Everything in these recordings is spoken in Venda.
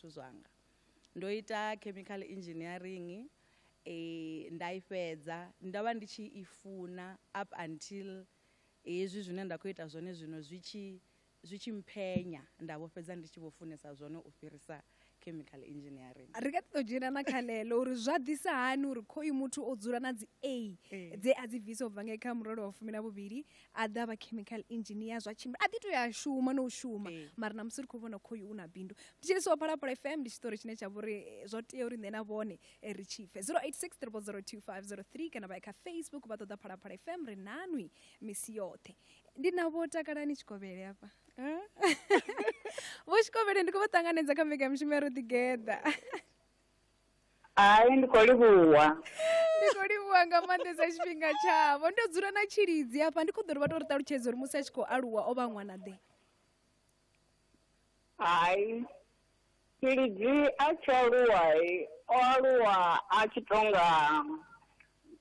zwithu zwanga. Ndo ita chemical engineering nda i fhedza, ndo vha ndi tshi i funa up until hezwi zwine nda khou ita zwone zwino zwi tshi zwi tshi mphenya, nda vho fhedza ndi tshi vho funesa zwone u fhirisa chemical engineering. Ri kha ḓi ḓo dzhena na kha ḽeḽo uri zwa ḓisa hani uri khoyu muthu o dzula na dzi A dze a dzi bvisa u bva ngei kha murole wa fumi na vhuvhili a ḓa vha chemical engineer zwa tshimbila a ḓi tou ya shuma no u shuma mara na musi ri khou vhona khoyu u na bindu. Thetshelesi wa Phalaphala FM ndi tshiṱori tshine tsha vha uri zwo tea uri nṋe na vhone ri tshi pfe 086 0002503 kana vha ya kha Facebook vha ṱoḓa Phalaphala FM ri nanwi misi yoṱhe. Ndi na vho Takalani Tshikovhele hafha. Vho Tshikovhele ndi khou vha ṱanganedza kha mbekanyamushumo ya Ro Ḓigeḓa. Hai ndi khou livhuwa. Ndi khou livhuwa nga maanḓesa tshifhinga tshavho. Ndo dzula na Tshilidzi hafha ndi khou ḓo ri vha tou ri ṱalutshedza uri musi a tshi khou aluwa o vha ṅwana ḓe. Hai Tshilidzi a tshi aluwa o aluwa a tshi tonga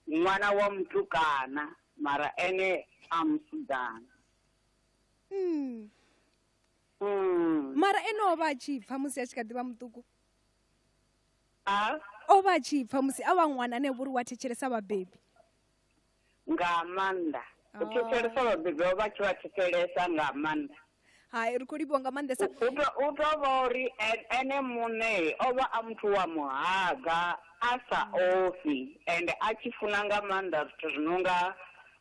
ṅwana wa mutukana mara ene a musidzana. Mara ene o vha a tshi pfa musi a tshi kha ḓi vha muṱuku? A? O vha a tshi pfa musi a vha ṅwana ane vho ri wa thetshelesa vhabebi? Nga maanḓa. U thetshelesa vhabebi vho vha tshi vha thetshelesa nga maanḓa. Hai ri khou livhuwa nga maanḓesa. U to vha uri ene muṋe o vha a muthu wa muhaga a sa ofhi ende a tshi funa nga maanḓa zwithu zwi no nga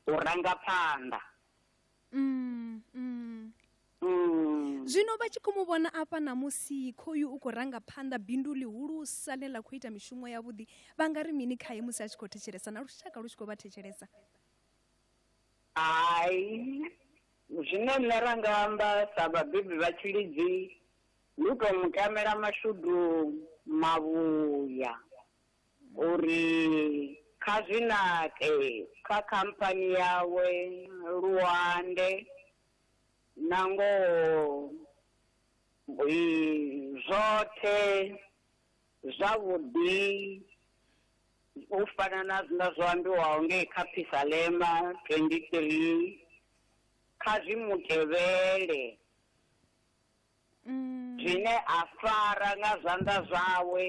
u ranga phanḓa. Zwino vha tshi khou mu vhona afha ṋamusi khoyu u khou ranga phanḓa bindu ḽihulusa ḽine ḽa khou ita mishumo yavhuḓi, vha nga ri mini khae musi a tshi khou thetshelesa na lushaka lu tshi khou vha thetshelesa? Hai, zwine nṋe ra nga amba sa vhabebi vha Tshilidzi ndi u tou mu tamela mashudu mavhuya uri kha zwi nake kha khamphani yawe Luande na ngoho zwoṱhe zwavhuḓi u fana na zwiḽa zwo ambiwaho ngei kha Phisalema 23 kha zwi mu tevhele zwine a fara nga zwanḓa zwawe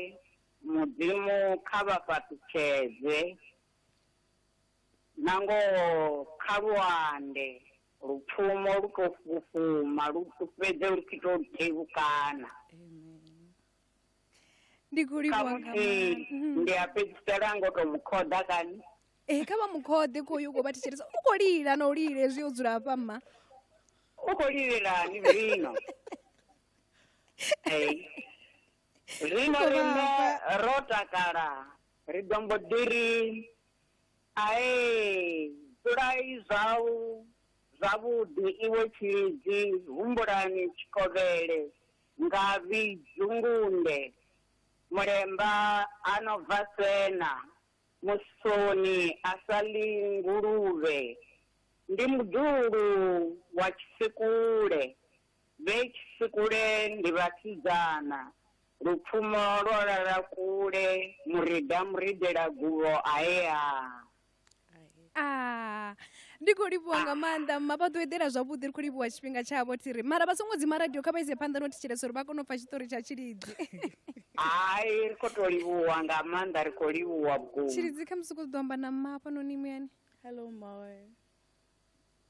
Mudzimu kha vha fhaṱutshedze. Na ngoho kha luande lupfumo lu tou fhufhuma lu fhedze lu tshi tou tevhukana. Ndi khou livhuwa nga Khamusi maanḓa. ndi a fhedzisela ngo tou mu khoḓa kani. Ee, kha vha mu khoḓe khoyu u khou vha thetshelesa u khou lila na u lila hezwi o dzula hafha mma. U khou lilelani zwino? Ee. Zwino Khou riṋe vhafha. ro takala ri ḓo mbo ḓi ri Ae, dzulai zwau zwavhuḓi iwe Tshilidzi, humbulani Tshikovhele, Ngavhi, Dzungunde, Mulemba a no bva Sena, Musoni a sa ḽi nguluvhe, ndi muḓuhulu wa Tshisikule, vhe Tshisikule ndi vhasidzana, Lupfumo lwo lala kule, murida muridela guvho aea. Ah, ndi khou livhuwa nga maanḓa mma vha ḓo eḓela zwavhuḓi ri khou livhuwa tshifhinga tshavho thi ri mara vha songo dzima radio kha vha ise phanḓa no thetshelesa uri vha kone u pfa tshiṱori tsha Tshilidzi. Hai ri khou tou livhuwa nga maanḓa ri khou livhuwa vhukuma. Tshilidzi kha musi khou ḓo amba na mma hafhanoni muyani. Hello mmawe.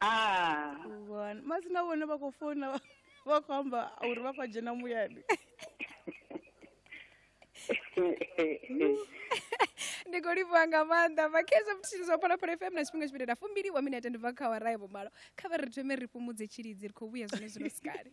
Ah. Vhona masina vhone vha khou founa vha khou amba uri vha khou dzhena muyani. Ndi khou livhuwa nga maanḓa vhakhesa mthetshelesi wa Phalaphala FM na tshifhinga tshifhindela fumbili wa minete ndi bva kha awara ya vhumalo kha vha ri thome ri fhumudze Tshilidzi ri khou vhuya zwone zwino sikale.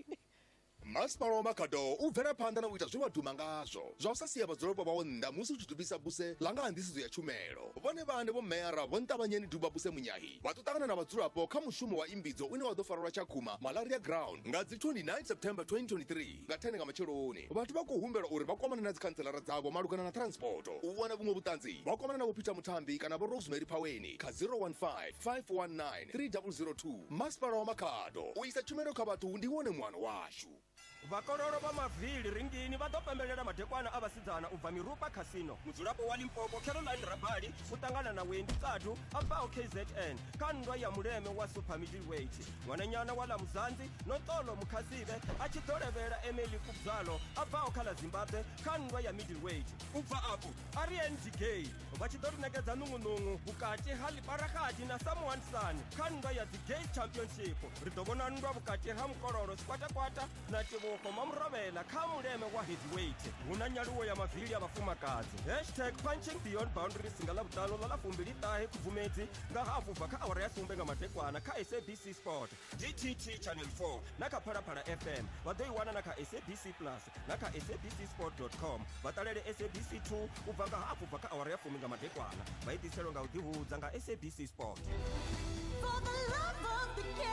Masipala wa Makhado u bvela phanḓa na u ita zwe wa duma ngazwo zwa u sa sia vhadzulapo vhawo nnḓa musi u tshi dubisa buse ḽa nga ha nḓisedzo ya tshumelo. Vhone vhaṋe Vho Meyara Vho Nṱavhanyeni Duba Buse Munyahi vha ḓo ṱangana na vhadzulapo kha mushumo wa imbidzo une wa ḓo farelwa Tshakhuma Malaria Ground nga dzi 29 September 2023 nga 10 nga matsheloni. Vhathu vha khou humbelwa uri vha kwamane na dzikhantselara dzavho malugana na transport. U wana vhuṅwe vhuṱanzi, vha kwamane na Vho Peter Muthambi kana Vho Rosemary Phaweni kha 015 519 3002. Masipala wa Makhado, u isa tshumelo kha vhathu ndi wone muano washu. Vhakololo vha mavili ringini vha ḓo pembelela madekwana a vhasidzana u bva Mirupa Casino. Mudzulapo wa Limpopo Caroline Rabali u ṱangana na Wendy Tsathu a bvaho KZN kha nndwa ya muleme wa super middleweight. Ṅwananyana wa ḽa Muzanzi Noxolo Mukhasibe a tshi ḓo levhela Emily Kubzalo a bvaho kha ḽa Zimbabwe kha nndwa ya middleweight. U bva afho Arian Gay vha tshi ḓo ri ṋekedza ṋuṅuṋuṅu vhukati ha Liparagadi na Samoan Sun kha nndwa ya dzi Gay Championship. Ri ḓo vhona nndwa vhukati ha Mukololo Sikwatakwata na Tebogo Mamurobela kha muleme wa heavyweight. Hu na nyaluwo ya mavili a vhafumakadzi. Hashtag punching beyond boundaries nga Ḽavhuṱanu ḽa ḽa 29 Khubvumedzi nga hafu u bva kha awara ya sumbe nga madekwana kha SABC Sport, DTT Channel 4 na kha Phalaphala FM. Vha ḓo i wana na kha SABC Plus na kha sabcsport.com. Vha ṱalele SABC 2 u bva nga hafu u bva kha awara ya fumi nga madekwana. Vha i ḓiselwe nga u ḓihudza nga SABC Sport. For the love of the game.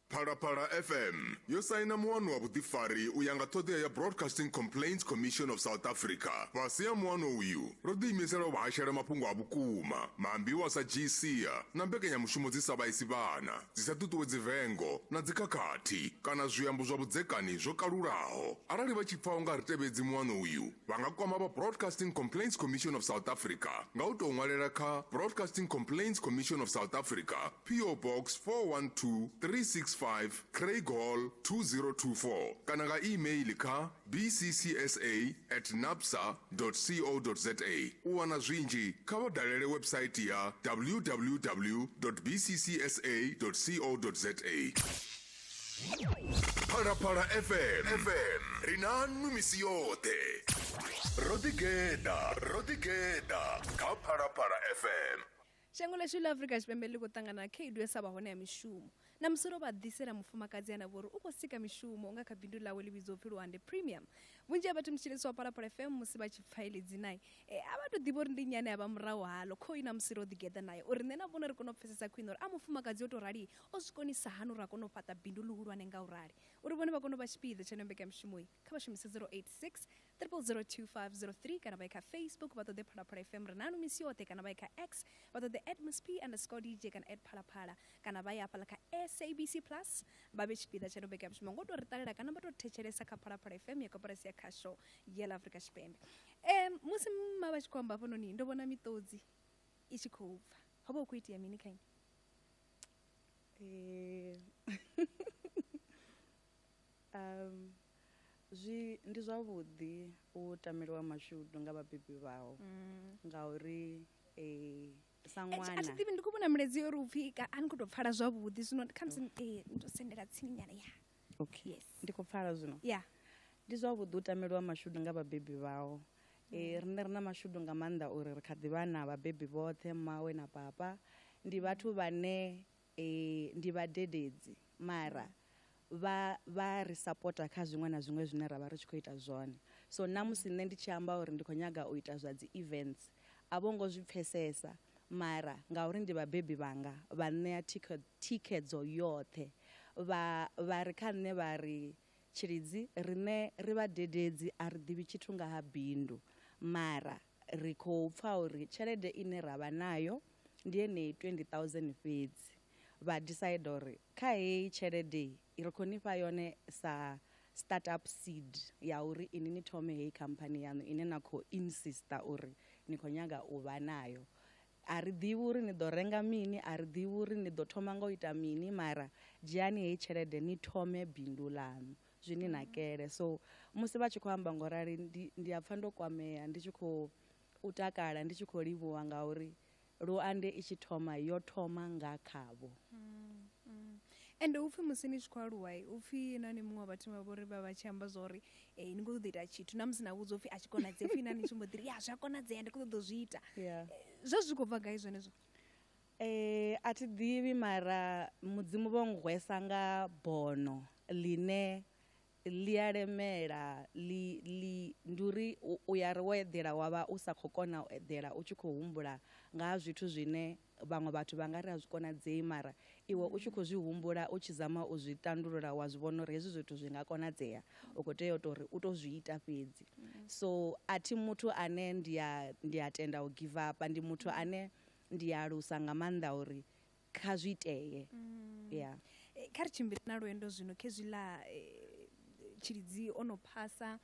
Phalaphala FM yo saina muano wa vhuḓifari u ya nga ṱhoḓea ya Broadcasting Complaints Commission of South Africa. Fhasi ha muano uyu, ro ḓiimisela u vha hashela mafhungo a vhukuma, maambiwa a sa dzhii sia na mbekanyamushumo dzi sa vhaisi vhana, dzi sa ṱuṱuwedzi vengo na dzikhakhathi kana zwiambo zwa vhudzekani zwo kalulaho. Arali vha tshi pfa u nga ri tevhedzi muano uyu, vha nga kwama vha Broadcasting Complaints Commission of South Africa nga u tou ṅwalela kha Broadcasting Complaints Commission of South Africa, PO Box 412365, Craighall 2024 kana nga e-mail kha bccsa@nabsa.co.za. U wana zwinzhi kha vha dalele website ya www.bccsa.co.za. Phalaphala FM, FM ri na nwi misi yoṱhe. Ro ḓigeḓa, ro ḓigeḓa kha Phalaphala FM. Shango ḽashu ḽa Afrika Tshipembe ḽi khou ṱangana na khaedu ya sa vha hone ha mishumo. Na musi ro vha ḓisela mufumakadzi ane a vha uri u khou sika mishumo nga kha bindu ḽawe ḽi vhidzwaho pfi Luande Premium. Vhunzhi ha vhathu mutshilisi wa Phalaphala FM musi vha tshi pfa heḽi dzina a vha tou ḓivha uri ndi nnyi ane a vha murahu haḽo. Khoyu na musi ro ḓigeḓa nae uri nṋe na vhone ri kone u pfesesa khwine uri a mufumakadzi o tou rali o zwi konisa hani uri a kone u fhaṱa bindu ḽihulwane nga u rali. Uri vhone vha kone u vha tshipiḓa tsha ino mbekanyamushumo kha vha shumise 086 0002503 kana vha ye kha Facebook vha ṱoḓe Phalaphala FM ri nanu misi yoṱhe kana vha ye kha X vha ṱoḓe @musp_dj kana @phalaphala kana vha ye hafhaḽa kha SABC Plus vha vhe tshipiḓa tsha ino mbekanyamushumo ngo tou ri ṱalela kana vha tou thetshelesa kha Phalaphala FM ya koporasi ya khasho ya ḽa Afrika Tshipembe. Musi mma vha tshi khou amba hafhanoni ndo vhona miṱodzi i tshi khou bva, ho vha hu khou itea mini kha inwi? Zwi ndi zwavhuḓi u tameliwa mashudu nga vhabebi vhau ngauri sa A thi ṅwana ḓivhi ndi khou vhona milaedza yo uri upfhi a ni khou tou pfala zwavhuḓi zwino khamusi ndo sendela tsini nyana ya. Okay. Yes. Ndi khou pfala zwino. Yeah. Ndi zwavhuḓi u tameliwa mashudu nga vhabebi vhau. Riṋe ri na mashudu nga maanḓa uri ri kha ḓi vha na vhabebi vhoṱhe mmawe na papa. Ndi vhathu vhane ndi vhadededzi mara vha vha ri sapota kha zwiṅwe na zwiṅwe zwine ra vha ri tshi khou ita zwone. So na musi nṋe ndi tshi amba uri ndi khou nyaga u ita zwa dzi events a vho ngo zwi pfesesa mara ngauri ndi vhabebi vhanga vha ṋea thikhedzo yoṱhe. Vha vha ri kha nṋe vha ri Tshilidzi riṋe ri vhadededzi a ri ḓivhi tshithu nga ha bindu mara ri khou pfa uri tshelede ine ra vha nayo ndi yeneyi 20,000 fhedzi. Vha decide uri kha heyi tshelede ri khou ni fha yone sa startup seed ya uri ini ni thome heyi khamphani yaṋu ine na khou insista uri ni khou nyaga u vha nayo. A ri ḓivhi uri ni ḓo renga mini, a ri ḓivhi uri ni ḓo thoma nga u ita mini mara dzhiani heyi tshelede ni thome bindu ḽaṋu zwi ni nakele. So musi vha tshi khou amba ngo rali ndi a pfa ndo kwamea ndi tshi khou u takala ndi tshi khou livhuwa ngauri Luande i tshi thoma yo thoma nga khavho. Ende upfi musi ni tshi khou aluwa upfi na ni muṅwe wa vhathu vha vhori vha vha tshi amba zwa uri ni khou ṱoḓa ita tshithu na musi na vhudzwa upfi a tshi konadzei upfi na ni tshi mbo ḓi ri ya zwi a konadzea ndi khou ṱoḓa u zwi ita. Zwa zwi khou bva gai zwenezwo? A thi ḓivhi mara Mudzimu vho nngwesa nga bono ḽine ḽi a lemela ḽi ḽi ndi uri u ya ri wo eḓela wa vha u sa khou kona u eḓela u tshi khou humbula nga ha zwithu zwine vhaṅwe vhathu vha nga ri a zwi konadzei mara iwe u tshi khou zwi humbula u tshi zama u zwi tandulula wa zwi vhona uri hezwi zwithu zwi nga konadzea u khou tea u tou uri u tou zwi ita fhedzi. So a thi muthu ane ndi a tenda u give up, ndi muthu ane ndi alusa nga maanḓa uri kha zwi itee. Yeah. Kha ri tshimbile na lwendo zwino khezwiḽa Tshilidzi o no phasa,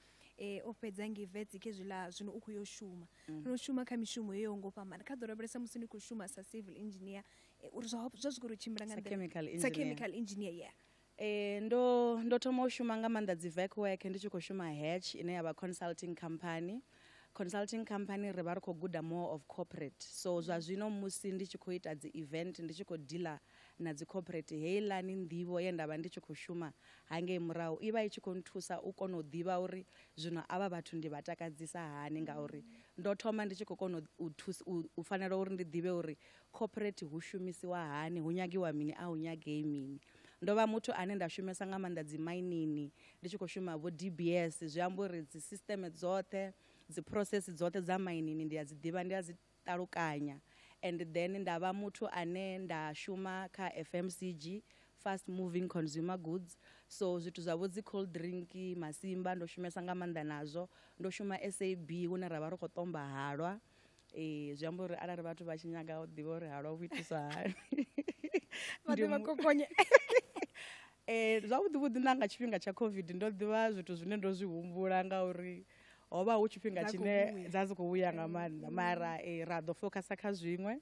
o fhedza ngei Wits, khezwiḽa zwino u khou yo shuma. No shuma kha mishumo yo yaho ngo fhambana. Kha ḓo lavhelesa musi ni khou shuma sa civil engineer, uri zwa zwa zwi khou tou tshimbila nga Sa nḓila chemical sa engineer. Chemical engineer, yeah. Ndo thoma u shuma nga maanḓa dzi vac work ndi tshi khou shuma Hatch, ine ya vha consulting company. Consulting company ri vha ri khou guda more of corporate. So zwa zwino musi ndi tshi khou ita dzi event, ndi tshi khou dealer na dzi corporate, heiḽani nḓivho ye nda vha ndi tshi khou shuma hangei murahu i vha i tshi khou nthusa u kona u ḓivha uri zwino avha vhathu ndi vha takadzisa hani, ngauri ndo thoma ndi tshi khou kona u thusa u fanela uri ndi ḓivhe uri corporate hu shumisiwa hani, hu nyagiwa mini, a hu nyagei mini. Ndo vha muthu ane nda shumesa nga maanḓa dzi mainini, ndi tshi khou shuma vho DBS, zwi amba uri dzi system dzoṱhe, dzi process dzoṱhe dza mainini ndi a dzi ḓivha, ndi a dzi ṱalukanya. And then nda vha muthu ane nda shuma kha FMCG, fast moving consumer goods, so zwithu zwa vho dzi cold drink, masimba, ndo shumesa nga maanḓa nazwo. Ndo shuma SAB, hune ra vha ri khou tomba halwa. Zwi amba uri arali vhathu vha tshi nyaga u ḓivha uri halwa vhu itiswa hani, vha ndi ḓe vha kokonye. Zwavhuḓi vhuḓi na nga tshifhinga tsha COVID ndo ḓivha zwithu zwine ndo zwi humbula, ngauri ho vha hu tshifhinga Dza khou tshine vhuya. Dza dzi khou vhuya nga maanḓa, mara ra ḓo focusa kha zwiṅwe.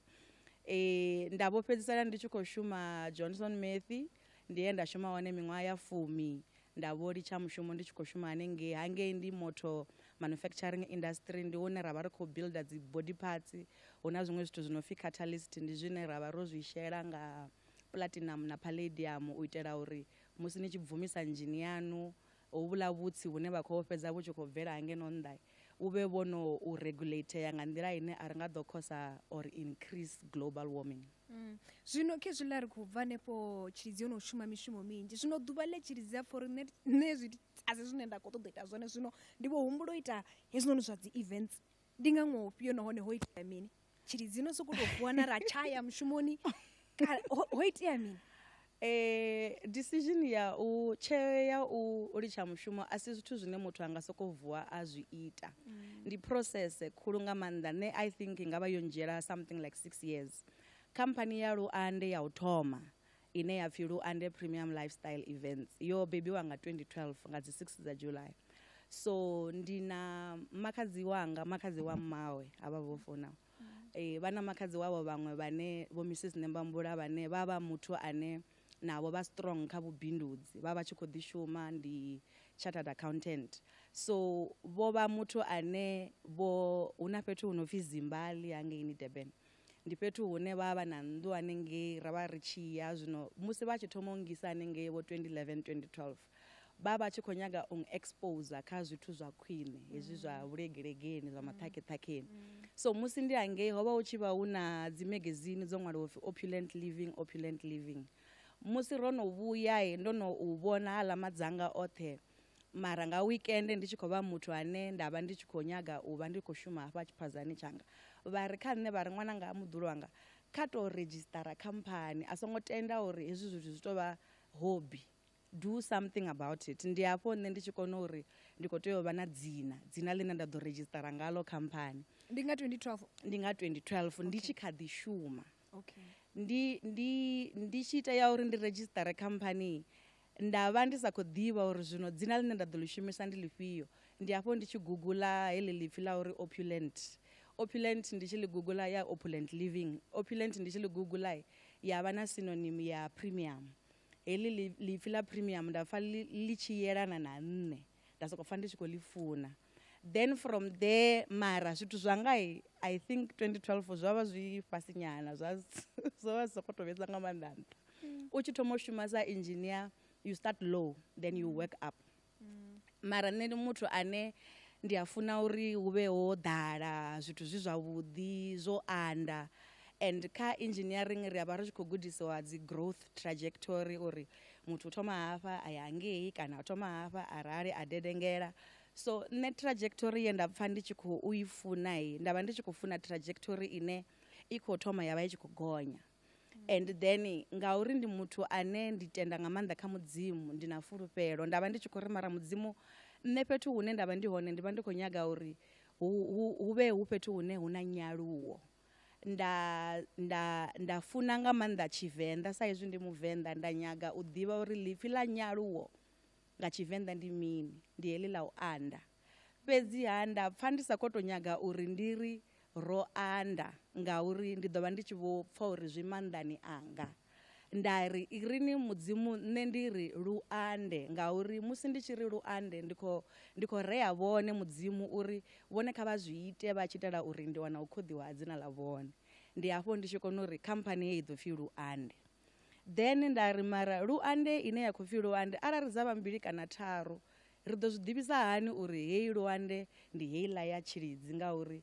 Nda vho fhedzisela ndi tshi khou shuma Johnson Matthey, ndi ye nda shuma hone miṅwaha ya 10. Nda vho litsha mushumo ndi tshi khou shuma hanengei. Hangei ndi motor manufacturing industry, ndi hune ra vha ri khou builder dzi body parts. Hu na zwiṅwe zwithu zwi no pfi catalyst, ndi zwine ra vha ro zwi shela nga platinum na palladium u itela uri musi ni tshi bvumisa nzhini yanu, hovhuḽa vhutsi vhune vha khou fhedza vhu tshi khou bvela hangeno nnḓa vhu vhe vho no u regulatea nga nḓila ine a ri nga ḓo causa or increase global warming. Zwino khezwiḽa ri khou bva hanefho, Tshilidzi yo no shuma mishumo minzhi. Zwino ḓuvha ḽe Tshilidzi a pfha uri nṋe zwi a si zwine nda khou ṱoḓa u ita zwone, zwino ndi vho humbula u ita hezwinoni zwa dzi events, ndi nga ṅwaha ufhio nahone ho itea mini? Tshilidzi no sokou tou vuwa na ra tshaya mushumoni, ho itea mini? Decision ya u tsheo ya u litsha mushumo a si zwithu zwine muthu anga soko vuwa a zwi ita. Ndi process khulu nga maanḓa. Nṋe I think i nga vha yo ndzhiela something like 6 years. Khamphani ya Luande ya u thoma, ine ya pfi Luande Premium Lifestyle Events, yo bebiwa nga 2012 nga dzi 6 dza July. So ndi na makhadzi wanga, makhadzi wa mmawe havha vho founa. Vha na makhadzi wavho vhaṅwe vhane vho Mrs Nembambula, vhane vha vha muthu ane navho vha strong kha vhubindudzi, vha vha tshi khou ḓi shuma, ndi chartered accountant. So vho vha muthu ane vho hu na fhethu hu no pfi Zimbali hangeini Durban, ndi fhethu hune vha vha na nnḓu hanengei, ra vha ri tshi ya. Zwino musi vha tshi thoma u ngisa hanengei vho 2011 2012, vha vha tshi khou nyaga u expose kha zwithu zwa khwine, hezwi zwa vhulegelegeni, zwa maṱhakhethakeni. So musi ndi hangei ho vha hu tshi vha hu na dzi magazine dzo ṅwaliwa upfi Opulent Living, Opulent Living. Musi ro no vhuya, ndo no u vhona haḽa madzanga oṱhe, mara nga weekend ndi tshi khou vha muthu ane nda vha ndi tshi khou nyaga u vha ndi khou shuma hafha tshiphazani tshanga, vha ri kha nṋe, vha ri ṅwananga muḓulu wanga kha to redzhisitara khamphani, a songo tenda uri hezwi zwithu zwi tou vha hobby, do something about it. Ndi hafho nṋe ndi tshi kona uri ndi khou tea u vha na dzina ḽine nda ḓo redzhisitara ngalo khamphani. Ndi nga 2012? Ndi nga 2012, ndi tshi kha ḓi shuma. Ndi tshi tea uri ndi redzhisitare khamphani, nda vha ndi sa khou ḓivha uri zwino dzina ḽine nda ḓo ḽi shumisa ndi ḽifhio. Ndi hafho ndi tshi gugula heḽi ḽipfi ḽa uri opulent. Opulent ndi tshi ḽi gugula ya opulent living. Opulent ndi tshi ḽi gugula ya vha na synonym ya premium. Heḽi ḽipfi ḽa premium nda pfa ḽi tshi yelana na nṋe, nda soko pfa ndi tshi khou ḽi funa. Then from there, mara zwithu zwanga I think 2012 zwa vha zwi fhasi nyana, zwa vha zwi sokou tou vhesa nga maanḓa nṱha. U tshi thoma u shuma sa engineer, you start low, then you work up. Mara nṋe ndi muthu ane ndi a funa uri hu vhe ho ḓala zwithu zwi zwavhuḓi, zwo anda. And kha engineering ri a vha ri tshi khou gudisiwa dzi growth trajectory, uri muthu u thoma hafha a ya hangei, kana u thoma hafha a rali a dedengela. So nṋe trajectory ye nda pfa ndi tshi khou i funa, nda vha ndi tshi khou funa trajectory ine i khou thoma ya vha i tshi khou gonya. And then ngauri ndi muthu ane ndi tenda nga maanḓa kha Mudzimu, ndi na fulufhelo, nda vha ndi tshi khou ri mara Mudzimu, nṋe fhethu hune nda vha ndi hone ndi vha ndi khou nyaga uri hu vhe hu fhethu hune hu na nyaluwo. Nda nda nda funa nga maanḓa Tshivenḓa sa izwi ndi Muvenḓa, nda nyaga u ḓivha uri ḽipfi ḽa nyaluwo nga Tshivenḓa ndi mini, ndi heḽi ḽa u anda. Fhedziha nda pfa ndi sa khou tou nyaga uri ndi ri ro anda ngauri ndi ḓo vha ndi tshi vho pfa uri zwi maanḓani anga. Nda ri i ri ni Mudzimu nṋe ndi ri lu ande ngauri musi ndi tshi ri lu ande ndi khou ndi khou rea vhone Mudzimu uri vhone kha vha zwi ite vha tshi itela uri ndi wana u khoḓiwa ha dzina ḽa vhone. Ndi hafho ndi tshi kona uri khamphani heyi i ḓo pfi Luande. Then nda ri mara Luande ine ya khou pfi Luande arali dza vha mbili kana tharu ri ḓo zwi ḓivhisa hani uri heyi Luande ndi heiḽa ya Tshilidzi ngauri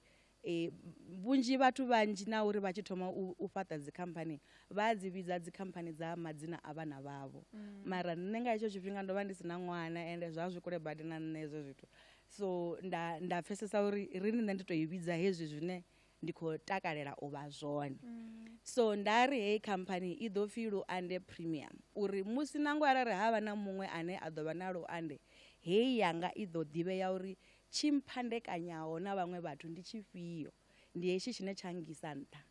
Vhunzhi vhathu vhanzhi na uri vha tshi thoma u fhaṱa dzikhamphani vha a dzi vhidza dzikhamphani dza madzina a vhana vhavho mara nṋe nga hetsho tshifhinga ndo vha ndi si na ṅwana ende zwa zwi kule badi na nṋe hezwo zwithu so nda nda pfesesa uri ri nṋe ndi to i vhidza hezwi zwine ndi khou takalela u vha zwone so nda ri heyi khamphani i ḓo pfhi Luande Premium uri musi nangwe arali havha na muṅwe ane a ḓo vha na Luande heyi yanga i ḓo ḓivhea uri Tshi mphandekanyaho na vhaṅwe vhathu ndi tshifhio? Ndi hetshi tshine tsha nngisa nṱha.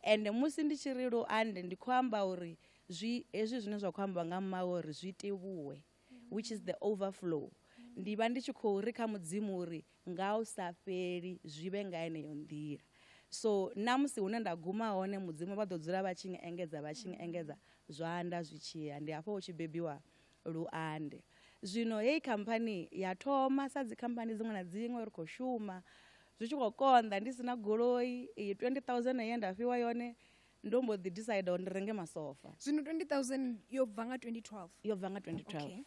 Ende musi ndi tshi ri luande ndi khou amba uri zwi, hezwi zwine zwa khou ambiwa nga mmawe uri zwi tevhuwe, which is the overflow. Ndi vha ndi tshi khou ri kha Mudzimu uri nga hu sa fheli zwi vhe nga yeneyo nḓila. So na musi hune nda guma hone Mudzimu vha ḓo dzula vha tshi engedza vha tshi engedza zwa anda zwi tshi ya. Ndi hafho hu tshi bebiwa Luande. Zwino heyi khamphani ya thoma sa dzikhamphani dziṅwe na dziṅwe ri khou shuma zwi tshi khou konḓa ndi si na goloi iyi 20000 ye nda fhiwa yone ndo mbo ḓi decide uri ndi renge masofa. Zwino 20000 yo bva nga 2012? Yo bva nga 2012. Okay.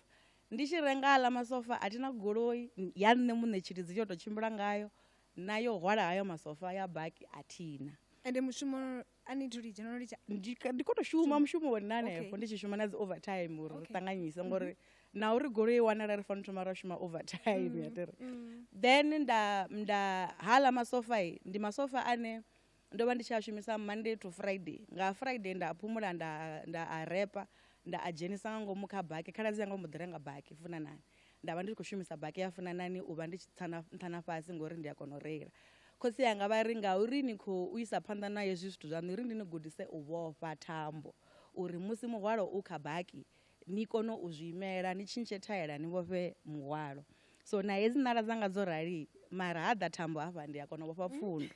Ndi tshi renga aḽa masofa a thi na goloi ya nṋe muṋe tshilidzi tsho tou tshimbila ngayo na yo hwala hayo masofa ya baki a thina. Ende mushumo a ni thu litsha no litsha ndi ndi khou tou shuma mushumo wa nna hanefho ndi tshi shuma na dzi overtime uri ri ṱanganyise ngori na uri goloi i wanala ri fanela u thoma ra shuma overtime ya tere then nda nda haḽa masofa ndi masofa ane ndo vha ndi tshi a shumisa Monday to Friday nga Friday nda phumula nda nda a repa nda a dzhenisa nga ngomu kha baki khaladzi yanga mbo ḓi renga baki funanani nda vha ndi khou shumisa baki ya funanani u vha ndi tshi tsa nṱha na fhasi ngori ndi a kona u reila Khotsi anga vha ri, Ngauri ni khou u isa phanḓa na hezwi zwithu zwaṋu, ri ndi ni gudise u vhofha thambo, uri musi muhwalo u kha baki, ni kone u zwi imela, ni tshintshe thaela ni vhofhe muhwalo. So na hedzi ṋala dzanga dzo rali, mara ha ḓa thambo hafha ndi a kona u vhofha pfundo.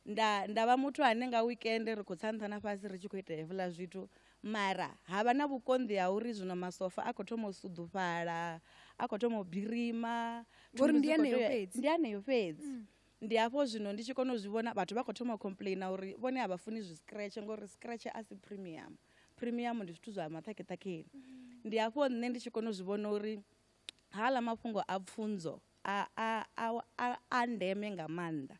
Nda, nda vha muthu ane nga weekend ri khou tsa nṱha na fhasi ri tshi khou ita hezwiḽa zwithu, mara ha vha na vhukonḓi ha uri zwino masofa a khou thoma u suḓufhala, a khou thoma u birima, Ngori ndi aneyo fhedzi. Ndi aneyo fhedzi. Ndi hafho zwino ndi tshi kona u zwi vhona vhathu vha khou thoma u complaina uri vhone a vha funi zwi scratch ngori scratch a si premium. Premium ndi zwithu zwa maṱhakhethakhe. Ndi hafho nṋe ndi tshi kona u zwi vhona uri haaḽa mafhungo a pfunzo a a a a ndeme nga maanḓa.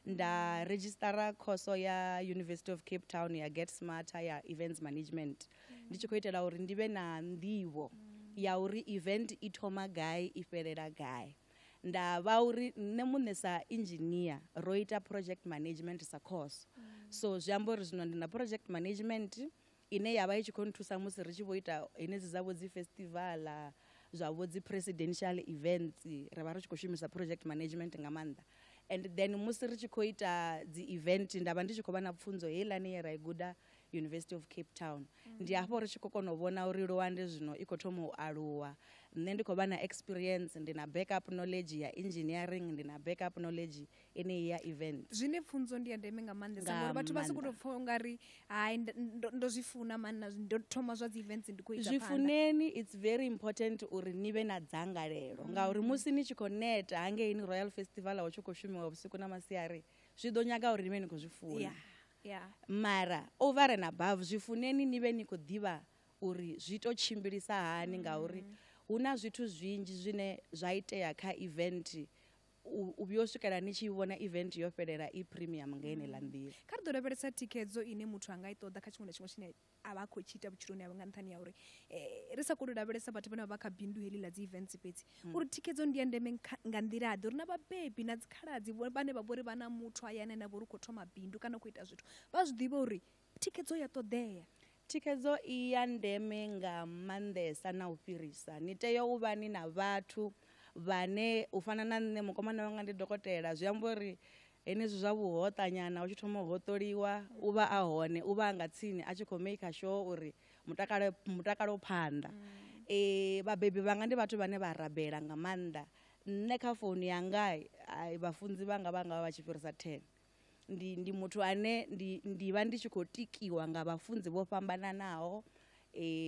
Nda redzhisitara khoso ya University of Cape Town ya Get Smarter ya Events Management ndi tshi khou itela uri ndi vhe na nḓivho ya uri event i thoma gai i fhelela gai. Nda vha uri nṋe muṋe sa engineer ro ita project management sa course so zwi amba uri zwino ndi na project management ine ya vha i tshi khou nthusa musi ri tshi vho ita henedzi dza vho dzi festival zwa vho dzi presidential events ri vha ri tshi khou shumisa project management nga maanḓa and then musi ri tshi khou ita dzi event nda vha ndi tshi khou vha na pfunzo heiḽani ye ra i guda University of Cape Town ndi hafho ri tshi khou kona u vhona uri Luande zwino i khou thoma u aluwa nṋe ndi khou vha na experience ndi na backup knowledge ya engineering ndi na backup knowledge eneyi ya event. Zwine pfunzo ndi ya ndeme nga maanḓesa Nga ngori vhathu vha sokou maanḓa. tou pfha ungari hai ndo zwi funa mani ndo thoma zwa dzi events ndi khou ita Zwi phanḓa. funeni it's very important uri ni vhe na dzangalelo ngauri musi ni tshi khou neta hangeini Royal Festival hu tshi khou shumiwa vhusiku na masiari zwi ḓo nyaga uri ni vhe ni khou zwi funa. Yeah, yeah. Mara over and above zwi funeni ni vhe ni khou ḓivha uri zwi to tshimbilisa hani ngauri hu na zwithu zwinzhi zwine zwa itea kha event u vhuya u swikela ni tshi vhona event yo fhelela i premium nga yeneiḽa nḓila. Kha ri ḓo lavhelesa thikhedzo ine muthu a nga i ṱoḓa kha tshiṅwe na tshiṅwe tshine a vha a khou tshi ita vhutshiloni hawe nga nṱhani ha uri ri sa koni u lavhelesa vhathu vhane vha vha kha bindu heḽi ḽa dzi events fhedzi uri thikhedzo ndi ya ndeme nga nḓila ḓe uri na vhabebi na dzikhaladzi vhane vha vhori vha na muthu hayani ane a vha uri u khou thoma bindu kana u khou ita zwithu vha zwi ḓivhe uri thikhedzo ya ṱoḓea. Thikhedzo i ya ndeme nga maanḓesa na u fhirisa. Ni tea u vha ni na vhathu vhane u fana na nṋe mukomana wanga ndi dokotela zwi amba uri. Henezwi zwa vhuhoṱa nyana u tshi thoma u hoṱoliwa u vha a hone, u vha a nga tsini a tshi khou maker sure uri mutakalo mutakalo phanḓa. Vhabebi vhanga ndi vhathu vhane vha rabela nga maanḓa. Nṋe kha founu yanga ai vhafunzi vhanga vha nga vha tshi fhirisa 10. Ndi ndi muthu ane ndi ndi vha ndi tshi khou tikiwa nga vhafunzi vho fhambananaho,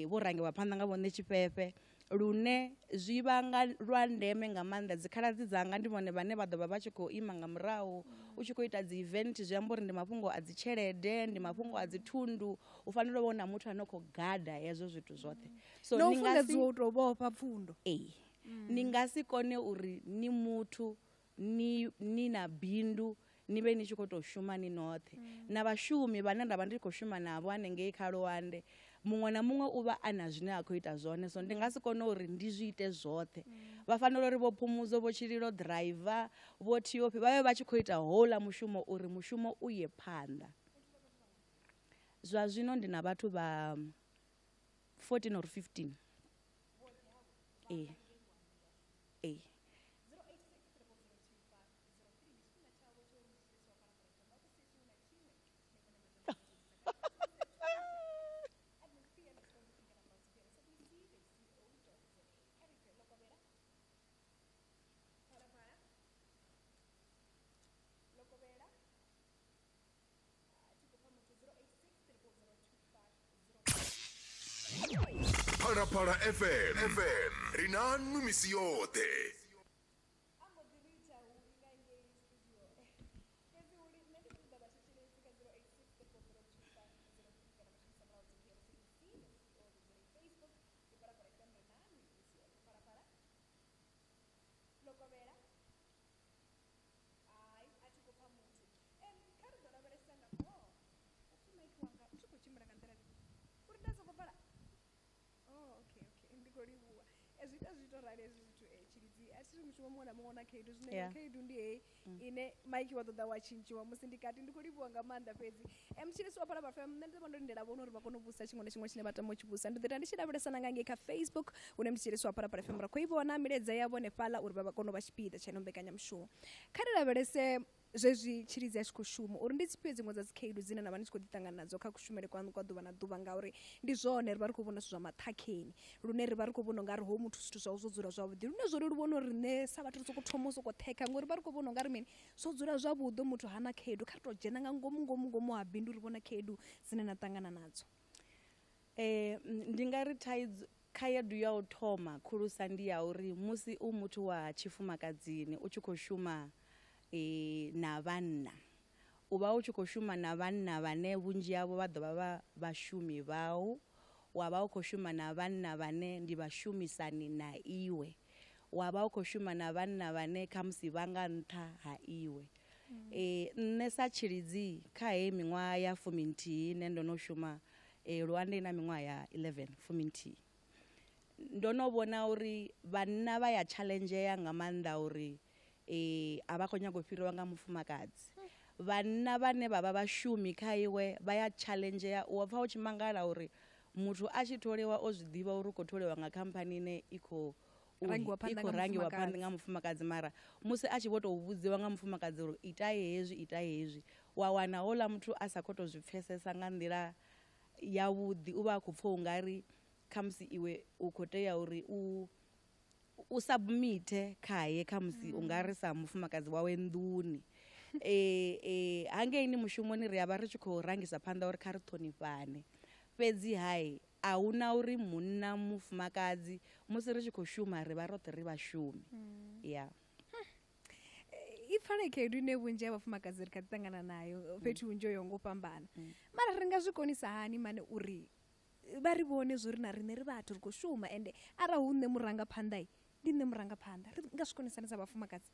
vho rangiwa phanḓa nga vho Ṋetshifhefhe, lune zwi vhanga lwa ndeme nga maanḓa. Dzikhaladzi dzanga ndi vhone vhane vha ḓo vha vha tshi khou ima nga murahu u tshi khou ita dzi event, zwi amba uri ndi mafhungo a dzi tshelede, ndi mafhungo a dzi thundu, u fanela u vha u na muthu ane u khou gada hezwo zwithu zwoṱhe. So no ni nga si funḓedziwa u tou vhofha pfundo. Ee, ni nga si kone uri ni muthu ni ni na bindu ni vhe ni tshi khou tou shuma ni noṱhe. Na vhashumi vhane nda vha ndi khou shuma navho hanengei kha Luande, muṅwe na muṅwe u vha a na zwine a khou ita zwone, so ndi nga si kone uri ndi zwi ite zwoṱhe. Vha fanela uri vho Phumudzo, vho Tshililo driver, vho Thiophi vha vhe vha tshi khou ita houḽa mushumo uri mushumo u ye phanḓa. Zwa zwino ndi na vhathu vha 14 or 15. Ee. Ee. Phalaphala FM FM ri na nwi misi yoṱhe. Hai, a thi khou pfa muthu. Kha ri ḓo lavhelesa na oh, upfi mic wanga u tshi khou tshimbila nga nḓila ḓe? Uri nda sokou pfala. Oh, okay, okay, ndi khou livhuwa. Zwi ita zwi to rali hezwi zwithu Tshilidzi. A thi ri mushumo muṅwe na muṅwe u na khaedu, zwino iṅwe khaedu ndi heyi ine mic wa ṱoḓa wa tshintshiwa musi ndi kati. Ndi khou livhuwa nga maanḓa fhedzi. Mutshilisi wa Phalaphala FM, nṋe ndi ḓo vha ndo lindela vhone uri vha kone u vhusa tshiṅwe na tshiṅwe tshine vha tama u tshi vhusa. Ndi ḓo ita ndi tshi lavhelesa na nga ngei kha Facebook hune mutshilisi wa Phalaphala FM ra khou i vhona milaedza yavho hanefhaḽa uri vha kone u vha tshipiḓa tsha ino mbekanyamushumo. Kha ri lavhelese zwezwi Tshilidzi a tshi khou shuma uri ndi dzifhio dziṅwe dza dzikhaedu dzine na vha ni tshi khou ḓi ṱangana nadzo kha kushumele kwaṋu kwa ḓuvha na ḓuvha, ngauri ndi zwone ri vha ri khou vhona zwithu zwa maṱhakheni lune ri vha ri khou vhona ungari hoyu muthu zwithu zwawe zwo dzula zwavhuḓi, lune zwo leluwa na uri riṋe sa vhathu ri sokou thoma u sokou ṱhekha ngori vha ri khou vhona ungari mini zwo dzula zwavhuḓi, muthu hana khaedu. Kha ri tou dzhena nga ngomu ngomu ngomu ha bindu ri vhona khaedu dzine na ṱangana nadzo. Ndi nga ri thaidzo khaedu ya u thoma khulusa ndi ya uri musi u muthu wa tshifumakadzini u tshi khou shuma na vhanna, u vha u tshi khou shuma na vhanna vhane vhunzhi havho vha ḓo vha vha vhashumi vhau, wa vha u khou shuma na vhanna vhane ndi vhashumisani na iwe, wa vha u khou shuma na vhanna vhane khamusi vha nga nṱha ha iwe. Nṋe sa Tshilidzi kha heyi miṅwaha ya 11 ine ndo no shuma Luande i na miṅwaha ya 11 11, ndo no vhona uri vhanna vha ya tshalenzhea nga maanḓa uri a vha khou nyaga u fhiriwa nga mufumakadzi. Vhanna vhane vha vha vhashumi kha iwe vha ya tshalenzhea, u pfha u tshi mangala uri muthu a tshi tholiwa o zwi ḓivha uri u khou tholiwa nga khamphani ine i khou Rangiwa phanḓa i khou nga rangiwa phanḓa mufumakadzi. nga mufumakadzi, mara musi a tshi vho tou vhudziwa nga mufumakadzi uri itai hezwi itai hezwi, wa wana houḽa muthu a sa khou tou zwi pfesesa nga nḓila yavhuḓi, u vha a khou pfha ungari khamusi iwe u khou tea uri u u submit khaye, khamusi ungari sa mufumakadzi wawe nḓuni. Hangeini mushumoni ri a vha ri tshi khou rangisa phanḓa uri kha ri ṱhonifhane, fhedzi hai a huna uri munna mufumakadzi, musi ri tshi khou shuma ri vha roṱhe ri vhashumi. Ya. I pfala khaedu ine vhunzhi ha vhafumakadzi ri kha ḓi ṱangana nayo fhethu hunzhi ho yaho nga u fhambana. Mara ri nga zwi konisa hani mane uri vha ri vhone zwo ri na riṋe ri vhathu ri khou shuma, ende arali hu nṋe murangaphanḓa ndi nṋe murangaphanḓa, ri nga zwi konisa hani sa vhafumakadzi?